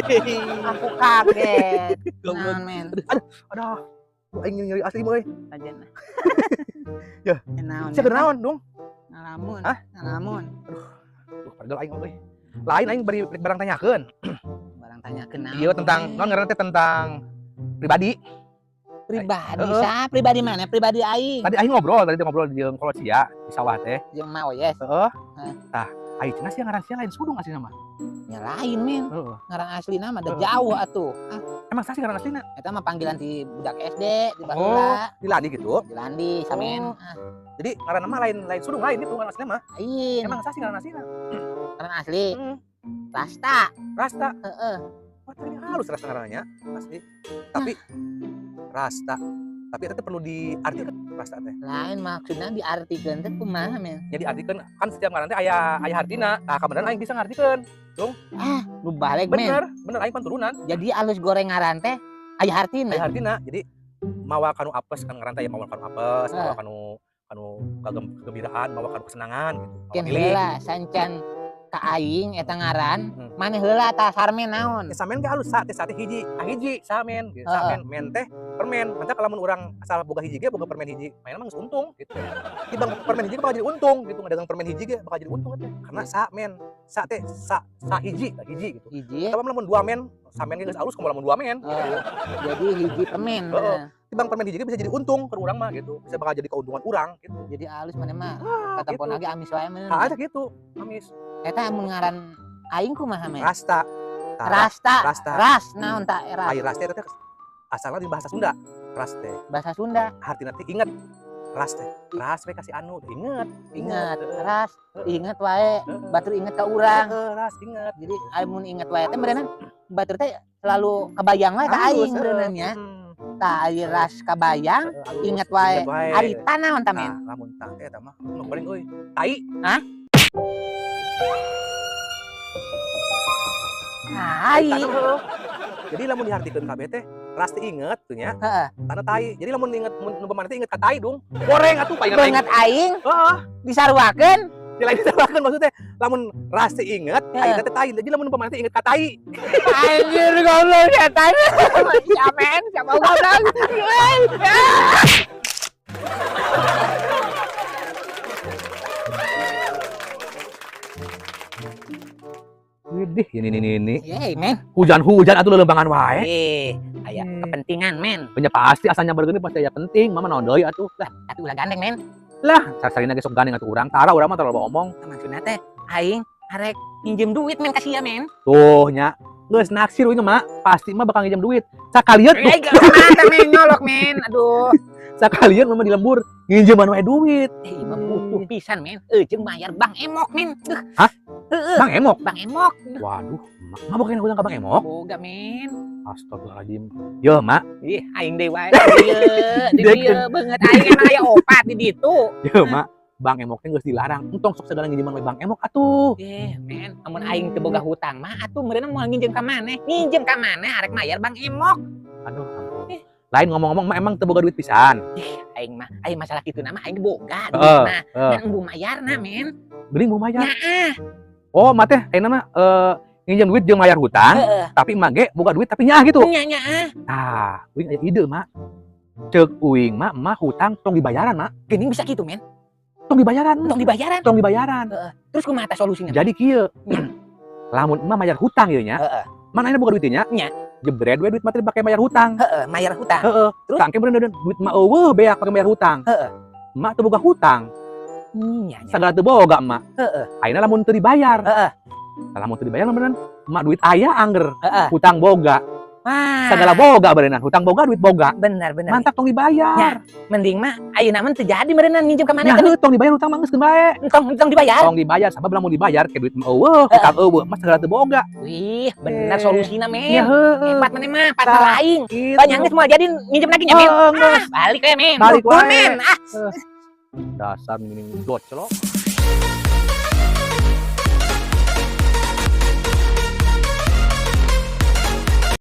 Aku kaget. Goblok. Naon, men? Aduh, aduh. Aing nyeri asli euy. Aja. Ya. Naon? Sia keur naon, Dung? Ngalamun. Hah? Ngalamun. Duh, padahal aing euy. Lain aing bari barang tanyakeun. Barang tanyakeun naon? Iya tentang naon ngaranna teh tentang pribadi. Pribadi Heeh. sa, pribadi mana? Pribadi aing. Tadi aing ngobrol, tadi ngobrol jeung kolot sia di sawah teh. Jeung Ma Oyes. Heeh. Hah. Tah, aing cenah sia ngaran sia lain Sudung asli nama. Nya lain, men. Heeh. Ngaran asli nama da Heeh. jauh atuh. Ah, Emang saha sih ngaran aslina? eta mah panggilan ti budak SD di Oh, baheula. di Landi gitu. Di Landi samen. Oh. Ah, Jadi ngaran mah lain lain Sudung lain itu ngaran aslina mah. lain. Emang saha sih ngaran aslina? Ngaran asli Heeh. Rasta. Rasta. Heeh. Wah, tadi halus rasta ngarannya asli. Tapi rasta. Tapi eta teh perlu diartikan rasta teh. Lain maksudna diartikeun teh kumaha, men? Jadi artikeun kan setiap ngaran teh aya aya hartina. Tah kabeneran aing bisa ngartikeun. Ah, lu balik, men. Bener, bener aing pan turunan. Jadi alus goreng ngaran teh aya hartina. Aya hartina. Jadi mawa kanu apes kan ngaran teh mawa kanu apes, mawa Heeh. kanu kanu kegembiraan, mawa kanu kesenangan gitu. Mawa Keun milik. heula sancan ka aing eta ngaran, maneh heula tah sarmen naon? Ya, samen ge alus sa teh sate hiji, ah hiji samen, gitu. Heeh. Samen men teh permen. Mantap lamun urang asal boga hiji ge boga permen hiji, mainan mah geus untung gitu. Tibang permen hiji ge bakal jadi untung gitu, ngadagang permen hiji ge bakal jadi untung teh. Karena sa men, sa teh sa sa hiji, sa hiji gitu. Hiji. Tapi lamun dua men, samen ge geus alus kumaha lamun dua men. Heeh. Jadi hiji permen. Heeh. Bener. Tibang permen hiji ge bisa jadi untung ke urang mah gitu. Bisa bakal jadi keuntungan urang gitu. Jadi alus maneh mah. Ah, Katempon gitu. lagi amis wae men. Ha aja gitu, amis. Eta mun ngaran aing kumaha men? Rasta. Tah, Rasta. Rasta. Ras naon ta ras? Ai ras teh eta teh asalna di bahasa Sunda. Ras teh. Bahasa Sunda. Hartina teh inget. Ras teh. Ras we kasih anu, inget. Inget, Heeh. ras, Heeh. inget wae, Heeh. batur inget ka urang. Heeh, ras inget. Jadi amun inget wae teh meureunna batur teh selalu kabayang wae ka aing Halus, meureunna heeh. nya. Tah ari ras kabayang, Heeh, halus. inget wae. Inget wae. Ari ta naon ta men? Nah, lamun tah teh eta mah nu goreng euy. Tai. Hah? Tai. Tah, heuh. Jadi lamun dihartikeun kabeh teh ras teh inget tuh nya. Heeh. Tanda tai. Jadi lamun inget mun nu teh inget ka tai dung. Goreng atuh paingan aing. Banget aing Heeh. disaruakeun. Di lain disaruakeun maksudnya lamun ras teh inget, Heeh. aing teh tai. Jadi lamun umpamana teh inget ka tai. Anjir goblok setan. Siapa men? Siapa goblok? Widih, ini. Yeay, men. Hujan-hujan atuh lelembangan wae. Eh, aya kepentingan, men. Punya pasti asalnya bergeni pasti aya penting, mama naon deui atuh. Lah, tapi ulah gandeng, men. Lah, sarina ge sok gandeng atuh urang. Tara urang mah terlalu omong. Maksudna teh aing arek minjem duit men ka sia, men. Tuh nya, geus naksir uing mah, pasti mah bakal nginjem duit. Sakalian tuh, Eh, gak mata men nyolok, men. Aduh. sakalian mah di lembur nginjeman wae duit. Eh, mah butuh pisan, men. Jeung bayar Bang Emok, men. Duh. Hah? Heeh. Bang Emok. Bang Emok. Waduh, mak mabok hutang ka Bang Emok. Boga, men. Astagfirullahaladzim. Yo, Mak. Ih, aing deui wae. Di dieu, di dieu beungeut aing emang aya opat di ditu. Yo, Mak. Bang Emok teh geus dilarang. Entong sok segala nginjeman wae Bang Emok atuh. Eh, men, amun aing teu boga hutang mah atuh meureunna moal nginjem ka maneh. Nginjem ka maneh arek mayar Bang Emok. Aduh, ampun. Lain ngomong-ngomong mah emang teu boga duit pisan. Ih, aing mah, aing masalah kitu na mah aing boga duit Heeh, mah. heeh. Ngan embung mayarna, men. Geuning mau mayar. Nyaah. Oh, mah teh ayeuna mah nginjem duit jeung mayar hutang, Heeh. tapi mah ge boga duit tapi nyaah gitu. Nya nyaah. Tah, uing aya ide, Mak. Ceuk uing mah emak hutang tong dibayaran, Mak. Geuning bisa kitu, men. Tong dibayaran. Tong dibayaran. Tong dibayaran. Heeh. Terus kumaha tah solusina? Jadi kieu. Lamun emak mayar hutang ieu nya. Heeh. Mana ayeuna boga duit nya? Nya. Jebret we duit mah teh dipake mayar hutang. Heeh, mayar hutang. Heeh. Terus? Tangke bener duit mah eueuh beak pake mayar hutang. Heeh. Emak teu boga hutang. Nya nya. Sagala teu boga emak. Heeh. Ayeuna lamun teu dibayar. Heeh. Nah, lamun teu dibayar beneran emak duit aya angger. Heeh. Hutang boga. Wah. Sagala boga beneran. Hutang boga duit boga. Benar benar. Mantap tong dibayar. Nya, mending mah ayeuna mah teu jadi meureunna nginjem ka maneh Nah, teh. heuh, tong dibayar hutang mah geus keun bae. Entong entong dibayar. Tong dibayar sabab lamun dibayar ke duit mah eueuh, hutang eueuh, mah sagala teu boga. Wih, bener solusina, Ya men. heueuh. Hebat maneh mah, patah aing. Gitu. Banyak geus moal jadi nginjem lagi nya, men. Heeh, geus. Ah, balik we, men. Balik Nuhun, wae. men. Ah. Dasar mending doclok.